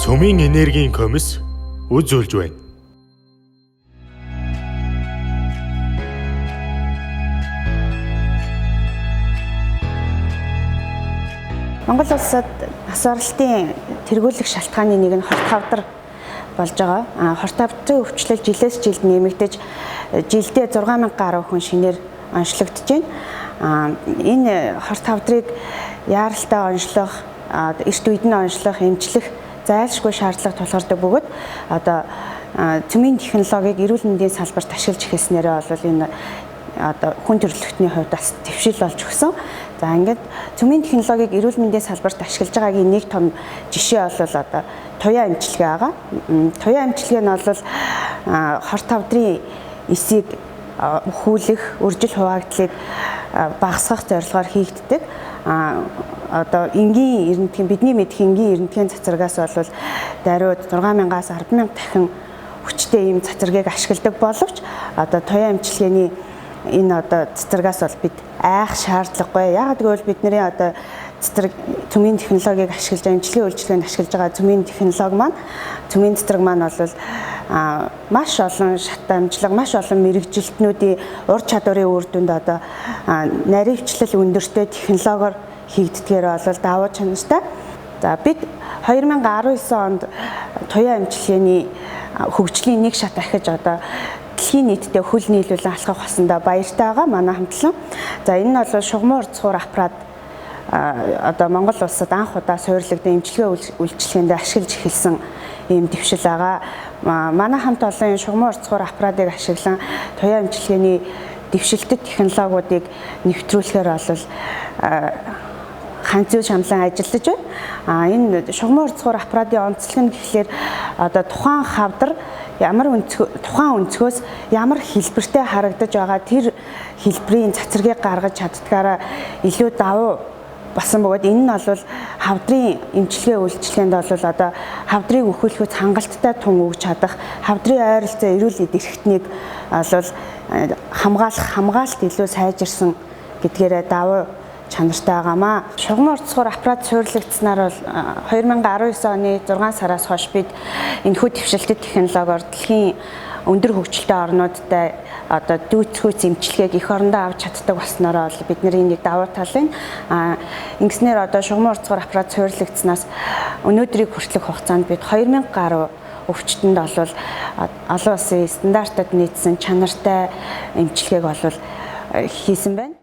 Цөмийн энергийн комисс үзүүлж байна. Монгол улсад нас баралтын тэргүүлэх шалтгааны нэг нь хорт хавдар болж байгаа. Хорт хавдрын өвчлөл жилээс жилд нэмэгдэж жилдээ 6000 гаруй хүн шинээр онцлогдож байна. Энэ хорт хавдрыг яаралтай онцлох, эрт үед нь онцлох, эмчлэх зайлшгүй шаардлага тулгардаг бөгөөд одоо цөмийн технологиг эрүүл мэндийн салбарт ашиглаж эхэлснээрээ бол энэ одоо хүн төрөлхтний хувьд бас твшил болж өгсөн. За ингээд цөмийн технологиг эрүүл мэндийн салбарт ашиглаж байгаагийн нэг том жишээ бол одоо туяа эмчилгээ байгаа. Туяа эмчилгээ нь бол хорт хавдрын эсийг хүүлэх, үржил хуваагдлыг багасгах зорилгоор хийгддэг. Одоо энгийн эрдэмтэн бидний мэдэх энгийн эрдэмтэн цацрагаас бол даруй 6000-аас 100000 дахин хүчтэй ийм цацрагийг ашигладаг боловч одоо туяа эмчилгээний энэ одоо цэцэргээс бол бид айх шаардлагагүй. Яагаад гэвэл бидний одоо цэцэрэг цөмийн технологиг ашиглаж эмчилгээ үйлчилгээнд ашиглаж байгаа цөмийн технологи маань цөмийн цэцэрэг маань бол маш олон шат амжилга, маш олон мэрэгжилтнүүдийн ур чадварын үр дүнд одоо наривчлал өндөртэй технологиор хийгддгээр бол давуу чанартай. За бид 2019 онд туяа эмчилгээний хөгжлийн нэг шат ахиж одоо дэлхийн нийтдээ хөл нийлүүлэн алхах болсондоо баяртай байгаа манай хамтлан. За энэ нь бол шугаман урдсуур аппарат одоо Монгол улсад анх удаа суурилагдсан эмчилгээ үйлчилгээнд ашиглаж эхэлсэн ийм дэвшил байгаа. Манай хамт олон энэ шугаман урдсуур аппаратыг ашиглан туяа эмчилгээний дэвшилтэт технологиудыг нэвтрүүлэхээр бол ханцуу шамлан ажиллаж байна. Энэ шугаман урдсуур аппаратын онцлог нь гэхлээр одоо тухайн хавдар ямар тухайн өнцгөөс ямар хэлбэртэй харагдаж байгаа тэр хэлбэрийн цацрагийг гаргаж чаддгаараа илүү давуу болсон бөгөөд энэ нь бол хавдрын эмчилгээ үйлчилгээнд бол одоо хавдрыг өхүүлэхүйц хангалттай тун өгч чадах, хавдрын ойролцоо эрүүл эд эрхтнийг бол хамгаалах хамгаалалт илүү сайжирсан гэдгээрээ давуу чанартай байгаамаа. Шугаман урдсуур аппарат суурилагдсанаар бол 2019 оны 6 сараас хойш бид энэхүү дэвшилтэт технологиор дэлхийн өндөр хөгжилтэй орнуудтай одоо дүйцэхүйц эмчилгээг эх орондоо авч чаддаг болсноороо бол бидний нэг давуу тал нь ингэснээр одоо шугаман урдсуур аппарат суурилагдсанаас өнөөдрийг хүртэлх хугацаанд бид 2000 гаруй өвчтөнд бол олон улсын стандартад нийцсэн чанартай эмчилгээг бол хийсэн байна.